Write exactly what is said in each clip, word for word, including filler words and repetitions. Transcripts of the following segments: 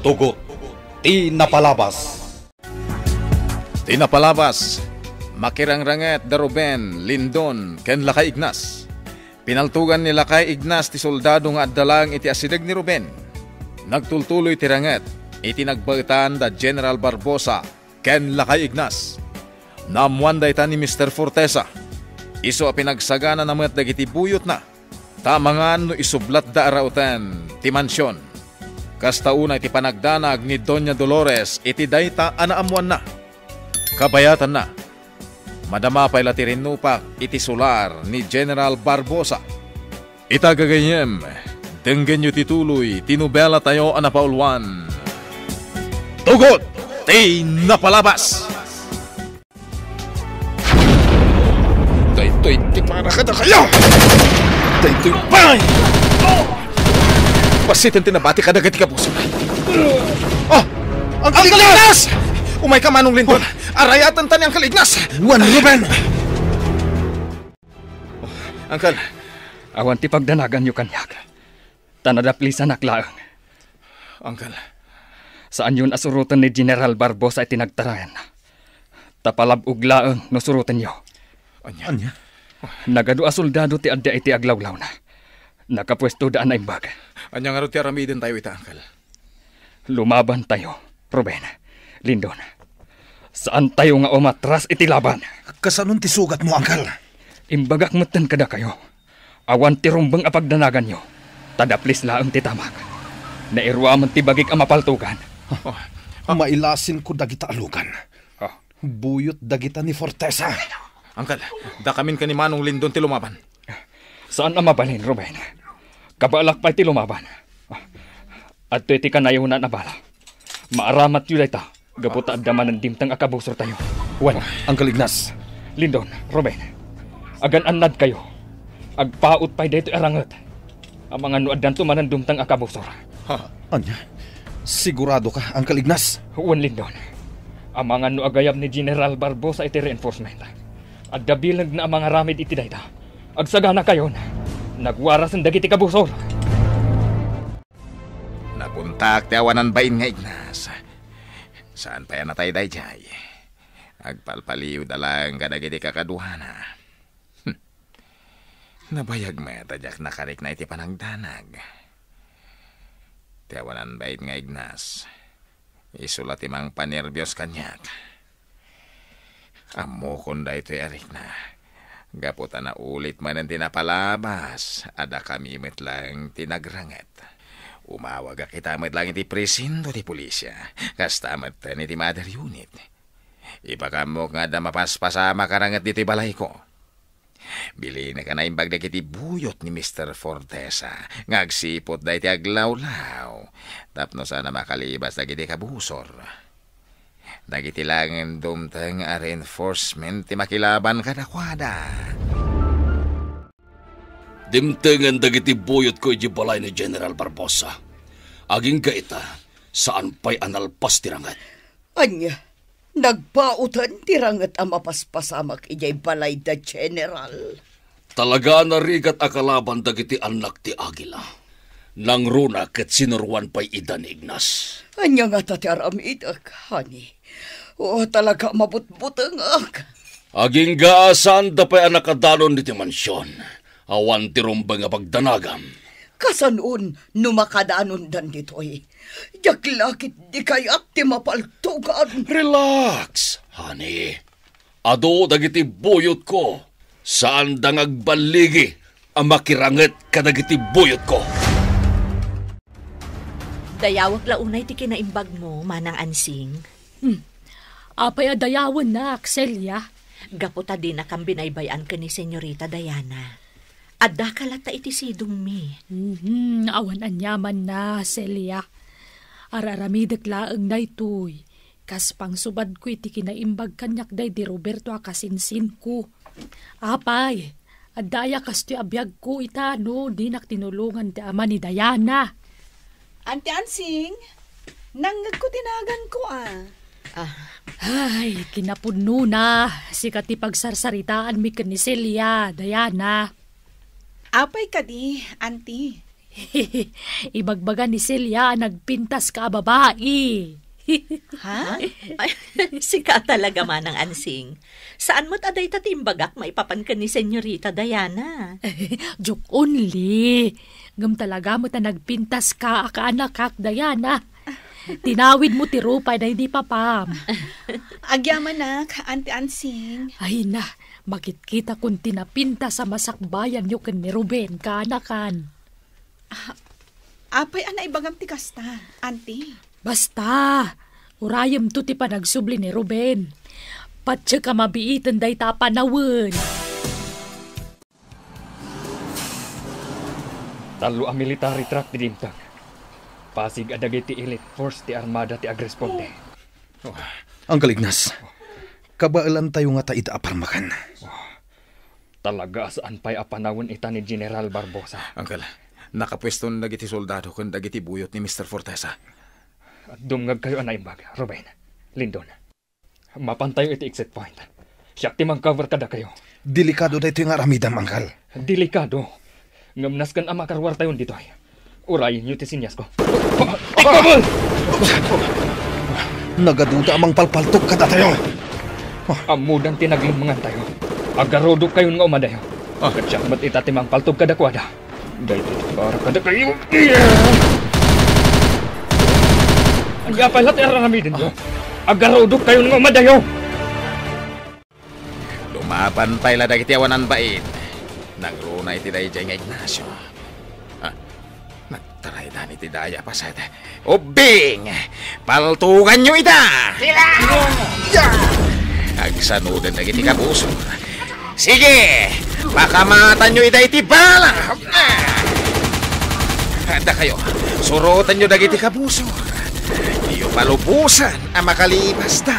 Tugot ti napalabas. Ti napalabas, makirangranget da Ruben, Lindon, ken Lakay Ignas. Pinaltugan ni Lakay Ignas ti soldado nga adda laeng iti asideg ni Ruben. Nagtultuloy ti ranget iti nagbaetan da General Barbosa ken Lakay Ignas. Naammoan dayta ni Mister Fortesa. Isu a pinagsaganana met dagiti buyotna, ta amangan no isublatda a rauten ti mansion. Kasta unay ti panagdanag ni Doña Dolores iti dayta a naammoanna. Kabayatanna, madama pay la ti rinnupak iti solar ni General Barbosa. Ita gagayyem, denggenyo ti tuloy ti nobela tayo a napauluan, Tugot ti Napalabas! Daytoy ti para kadakayo! Daytoy pay! Basiten ti nabati kadagiti kapuso. Oh! Uncle Ignas! Umayka, Manong Lindon! Arayatenta ni Uncle Ignas! Wen, Ruben! Uncle! Awan ti pagdanaganyo kaniak, ta nadaplisanak laeng. Uncle. Saanyon a suroten ni General Barbosa iti nagtarayan. Ta palab-og laeng no surotenyo. Ania? Ania? Nagadu a soldado ti adda iti aglawlawna. Nakapuestoda a naimbag. Ania ngarud ti aramidentayo ita, Uncle? Lumabantayo, Ruben, Lindon. Saantayo nga umatras iti laban. Kasanon ti sugatmo, Uncle? Imbagak metten kadakayo. Awan ti rumbeng a pagdanaganyo, ta daplis laeng ti tamak. Nairuamen ti bagik a mapaltugan. Mailasinko dagita a lugan. Ah. Buyot dagita ni Fortesa. Uncle, dakamin ken ni Manong Lindon ti lumaban. Saan a mabalin, Ruben. Kabaelak pay ti lumaban. Adtoy ti kanayonan a bala. Maaramatyo dayta, gapu ta adda manen dimteng a kabusortayo. Wen, Uncle Ignas. Lindon, Ruben, agan-annadkayo. Agpaut pay daytoy a ranget. Amangan no addanto manen dumteng a kabusor. Ha? Ania? Sigurado ka, Uncle Ignas? Wen, Lindon. Amangan no agayab ni General Barbosa iti reinforcement. Adda bilegna a mangaramid iti dayta. Agsaganakayon. Nagwarasen dagiti kabusor. Napuntak ti awanan bain nga Ignas. Saan pay a natay daydiay. Agpalpaliwda laeng kadagiti kakaduana. Hmm. Nabayag met a diak nakarikna iti panagdanag. Ti awanan bain nga Ignas, isu la ti mangpanerbios kaniak. Ammokon daytoy a rikna, gapu ta naulit manen ti napalabas a dakami met laeng ti nagranget. Umawagak ita met laeng iti presinto ti pulisya, kasta metten iti mother unit. Ipakaammo nga adda mapaspasamak a ranget ditoy balayko. Bilinek a naimbag dagiti buyot ni Mister Fortesa nga agsipud daytoy aglawlaw tapno saan a makalibas dagiti kabusor. Dagiti laeng dumteng a reinforcement ti makilaban kadakuada. Dimtengen dagiti buyotko idiay balay ni General Barbosa. Agingga ita, saan pay a nalpas ti ranget. Ania, nagpauten ti ranget a mapaspasamak idiay balay da General? Talaga a narigat a kalaban dagiti annak ti Agila. Nangruna ket sinuroan pay ida ni Ignas. Ania ngata ti aramidek, honey? O, talaga a mabutbutengak. Agingga a saanda pay a nakadanon iti mansion. Awan ti rumbeng a pagdanagam. Kasanon no makadanondan ditoy? Diak la ketdi kayat ti mapaltugan. Relax, honey. Adu dagiti buyotko. Saanda nga agballigi a makiranget kadagiti buyotko. Dayawek la unay ti kinaimbagmo, Manang Ansing. Hmm. Apay a dayawennak, Celia? Gapu ta dinakam binaybay-an ken ni Señorita Diana. Addaka latta iti sidongmi. Mhm, awan aniamanna, Celia. Ar-aramidek laeng daytoy. Kas pangsubadko iti kinaimbag kaniak daydi Roberto a kasinsinko. Apay, adda aya kastoy a biagko ita no dinak tinulongan ti ama ni Diana? Auntie Ansing, nangngegko ti naganko, a. Ah. Ay, kinapudnona, sika ti pagsarsaritaanmi ken ni Celia, Diana. Apay kadi, Auntie? Ibagbaga ni Celia a nagpintaska a babai. Ha? Ay, sika talaga, Manang Ansing. Saan met a dayta ti imbagak maipapan ken ni Senyorita Diana? Joke only. Ngem talaga met a nagpintaska a kaanakak, Diana. Tinawidmo ti rupay daydi papam. Agyamanak, Auntie Ansing. Ay na, makitkitakon ti napintas a masakbayanyo ken ni Ruben, kaanakan. Ah, apay a naibagam ti kasta, Auntie? Basta, urayemto ti panagsubli ni Ruben. Patiek a mabiiten dayta a panawen. Tallo a military truck ti dimteng. Pasig a dagiti elite force ti armada ti agresponde. Oh. Uncle Ignas, kabaelantayo ngata ita a parmakan. Oh. Talaga a saan pay a panawen ita ni General Barbosa. Uncle, nakapueston dagiti soldado ken dagiti buyot ni Mister Fortesa. Dumngegkayo a naimbag, Ruben, Lindon. Mapantayo iti exit point. Siak ti mangcover kadakayo. Delikado daytoy nga aramidem, Uncle. Delikado? Ngem nasken a makaruartayon ditoy. Urayenyo ti siniasko. Ikabel! Nagaduda a mangpalpaltog kadatayo. Ammodan ti naglemmengantayo. Agarudokkayon nga umadayo. Ah. Ket siak met ita ti mangpaltog kadakuada. Daytoy para kadakayo. Ania pay la ti ar-aramidenyo? Agarudokkayon nga umadayo. Lumaban pay la dagiti awanan bain. Nangruna iti daydiay nga Ignacio. Ah, nagtaraydan iti daya a paset. Ubbing! Paltuganyo ida! Sila! Agsanoden dagiti kabusor. Sige! Pakamatanyo ida iti bala! Dakayo, surotenyo dagiti kabusor. Diyo palubosan a makalibasda.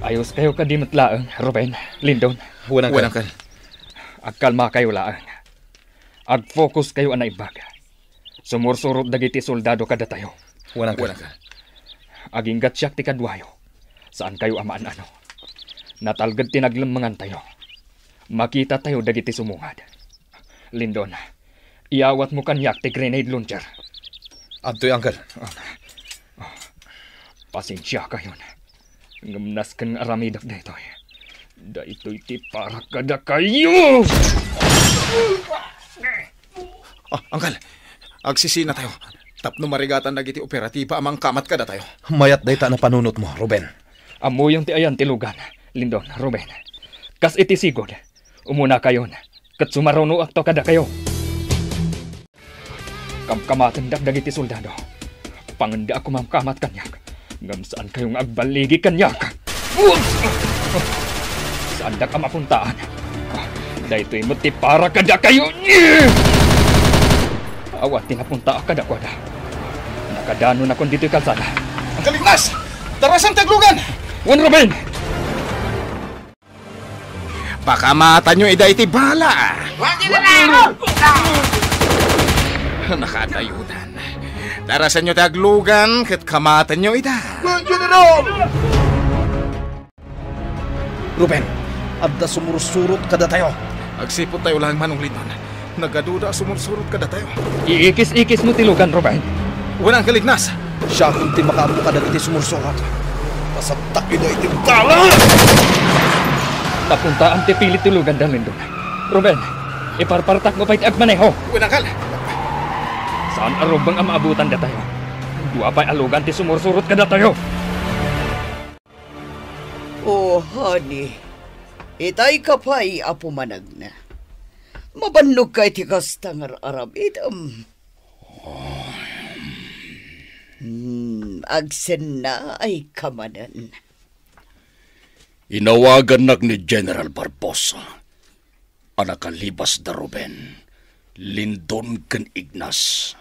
Ayoskayo kadi met laeng, Ruben, Lindon. Wen, Uncle. Wen, Uncle. Agkalmakayo laeng. Agfokuskayo a naimbag. Sumursurot dagiti soldado kadatayo. Wen, Uncle. Wen, Uncle. Aginggatsiak ti kaduayo. Saankayo a maan-ano. Natalged ti naglemmengantayo. Makitatayo dagiti sumungad. Lindon, iyawatmo kaniak ti grenade launcher. Adtoy, Uncle. Pasensiakayon. Ngem nasken nga aramidek daytoy. Daytoy ti para kadakayo! Ah, Uncle, agsisinatayo tapno marigatan dagiti operatiba a mangkamat kadatayo. Mayat dayta a napanunotmo, Ruben. Ammoyon ti ayan ti lugan, Lindon, Ruben. Kas iti sigud, umunakayon, ket sumarunoakto kadakayo. Kamkamatendak dagiti soldado. Pangendak a kumamkamat kaniak, ngem saankayo nga agballigi kaniak. Saandak a mapuntaan. Daytoy met ti para kadakayo. Awan ti napuntaak kadakuada. Nakadanonakon ditoy kalsada. Uncle Ignas! Darasan ti aglugan! Wen, Ruben! Pakamatanyo ida iti bala! Nakadayodan. Darasanyo ti aglugan ket kamatanyo ida. General! Ruben, adda sumursurot kadatayo. Agsiputtayo laeng, Manong Lindon. Nagaduda a sumursurot kadatayo. Iikis-ikismo ti lugan, Ruben. Wen, Uncle Ignas. Siakon ti makaammo kadagiti sumursurot. Pasagtak ida iti bala! Napuntaan ti pilit ti lugan, Lindon. Ruben, iparpartakmo pay ti agmaneho. Wen, Uncle. Saan a rumbeng a maabutan datayo. Dua pay a lugan ti sumursurot kadatayo. Oh, honey. Itay ka pay a pumanagna. Mabannogka iti kasta nga ar-aramidem. Hmm, agsennaayka manen. Inawagannak ni General Barbosa a nakalibas da Ruben, Lindon ken Ignas.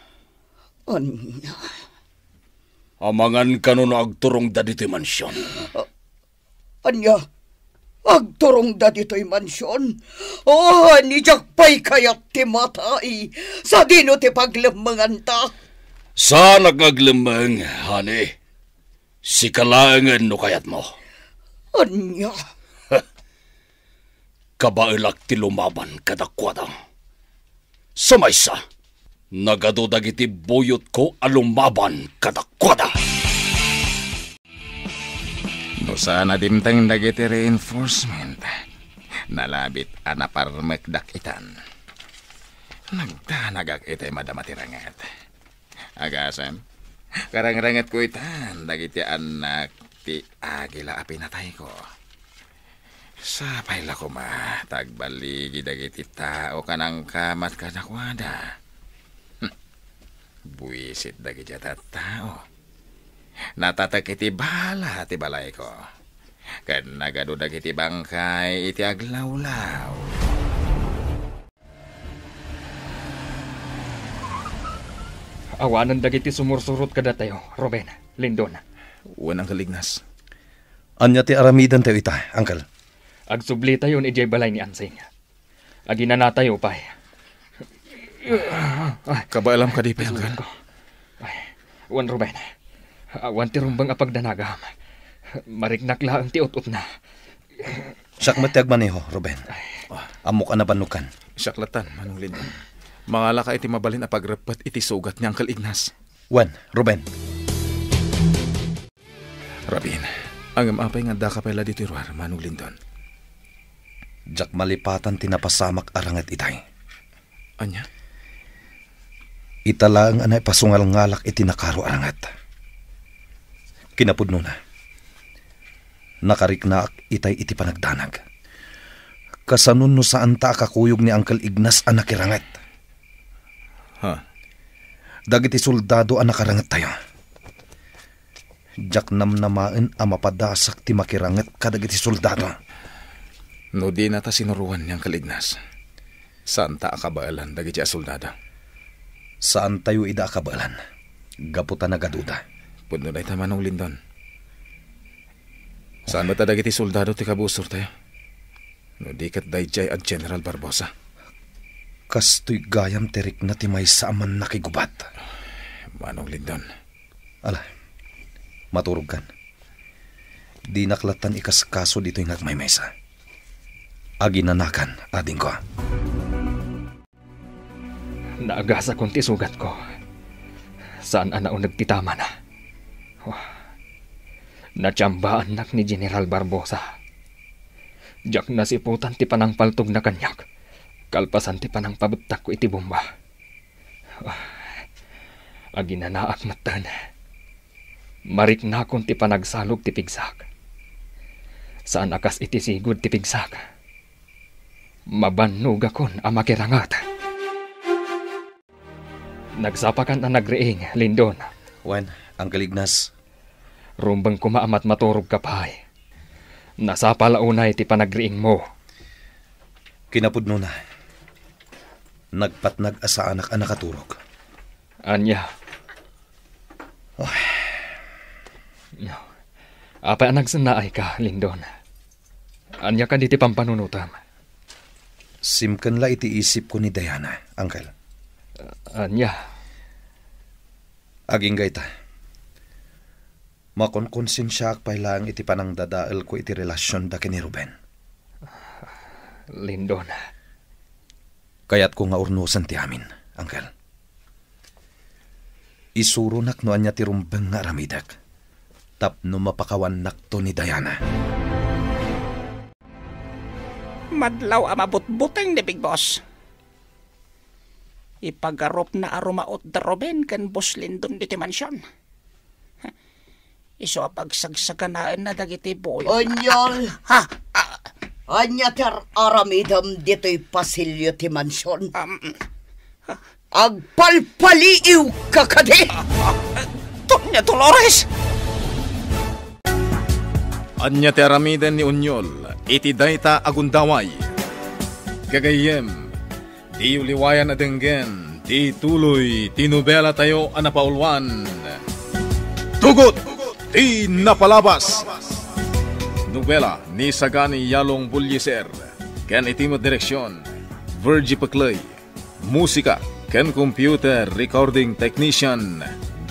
Ania? Amangan kano no agturongda ditoy mansion. A-, ania? Agturongda ditoy mansion? Oh, ni diak pay kayat ti matay. Sadino ti paglemmenganta? Saanak nga aglemmeng, honey. Sika laengen no kayatmo. Ania? Kabaelak ti lumaban kadakuada. Sa maysa, nagadu dagiti buyotko a lumaban kadakuada. No saan a dimteng dagiti reinforcement, nalabit a naparmekdak itan. Nagdanagak itay madama ti ranget. Agasem, karangrangetko itan dagiti annak ti agila a pinatayko. Sapay la koma ta agbaligi dagiti tao kanangkan kadakuada. Hm. Buisit dagiti a tattao. Natatek iti bala ti balayko. Ken nagadu dagiti bangkay iti aglawlaw. Awanen dagiti sumursurot kadatayo, Ruben, Lindon. Wen, Uncle Ignas. Ania ti aramidentayo ita, Uncle? Agsublitayon idiay balay ni Ansing. Aginanatayo pay. Kabaelam kadi pay, Uncle? Ay, wen, Ruben. Awan ti rumbeng a pagdanagam. Mariknak laeng ti ut-utna. Siak met ti agmaneho, Ruben. Ammok a nabannogkan. Siak latta, Manong Lindon. Mangalaka iti mabalin a pagreppet iti sugat ni Uncle Ignas. Wen, Ruben. Rabin, ngem apay nga addaka pay la ditoy ruar, Manong Lindon? Diak malipatan ti napasamak a ranget itay. Ania? Ita laeng a naipasungalngalak iti nakaro a ranget. Kinapudnona, nakariknaak itay iti panagdanag. Kasano no saanta a kakuyog ni Uncle Ignas a nakiranget? Ha? Dagiti soldado a nakarangettayo. Diak namnamaen a mapadasak ti makiranget kadagiti soldado. No dinata sinuroan ni Uncle Ignas, saanta a kabaelan dagiti a soldado. Saantayo ida a kabaelan, gapu ta nagaduda. Pudno dayta, Manong Lindon. Saan met a dagiti soldado ti kabusortayo? No di ket daydiay a General Barbosa. Kastoy gayam ti rikna ti maysa a mannakigubat. Manong Lindon. Ala, maturogkan. Dinak lattan ikaskaso ditoy nga agmaymaysa. Aginanakan, adingko. Naagasakon ti sugatko. Saan a nauneg ti tamana. Oh. Natiambaannak ni General Barbosa. Diak nasiputan ti panangpaltogna kaniak, kalpasan ti panangpabuttakko iti bomba. Ah, aginanaak metten. Mariknakon ti panagsalog ti pigsak. Saan a kas iti sigud ti pigsak. Mabannogakon a makiranget. Nagsapakan a nagriing, Lindon. Wen, Uncle Ignas. Rumbeng koma a matmaturogka pay. Nasapa la unay ti panagriingmo. Kinapudnona, nagpatnag a saanak a nakaturog. Ania? Oh. Apay a nagsennaayka, Lindon? Ania kadi ti pampanunotam? Simken la iti isipko ni Diana, Uncle. Ania? Agingga ita. Makonkonsensiaak pay laeng iti panangdadaelko iti relasionda ken ni Ruben. Lindon. Kayatko nga urnosen ti amin, Uncle. Isuronak no ania ti rumbeng nga aramidek tapno mapakawannakto ni Diana. Madlaw a mabutbuteng ni Big Boss. Ipagarupna a rumaut da Ruben ken Boss Lindon ditoy mansion. Isu a pagsagsaganaenna dagiti buyo. Onyol! Ha? Ania ti ar-aramidem ditoy pasilio ti mansion? Um, Agpalpaliiwka kadi? Doña Dolores! Ania ti aramiden ni Onyol iti dayta a gundaway? Gagayyem, diyo liwayan a denggen ti tuloy ti nobelatayo a napauluan, Tugot ti Napalabas. Nobela ni Sagani Yalong Bullieser ken iti met direksion, Virgie Peclay. Musika ken computer recording technician,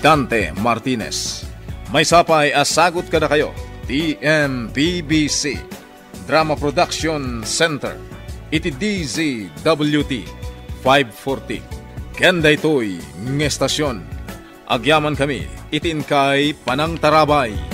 Dante Martinez. Maysa pay a sagut kadakayo ti M P B C Drama Production Center iti D Z W T five forty. Ken daytoy nga estasion, agyamankami iti inkay panangtarabay.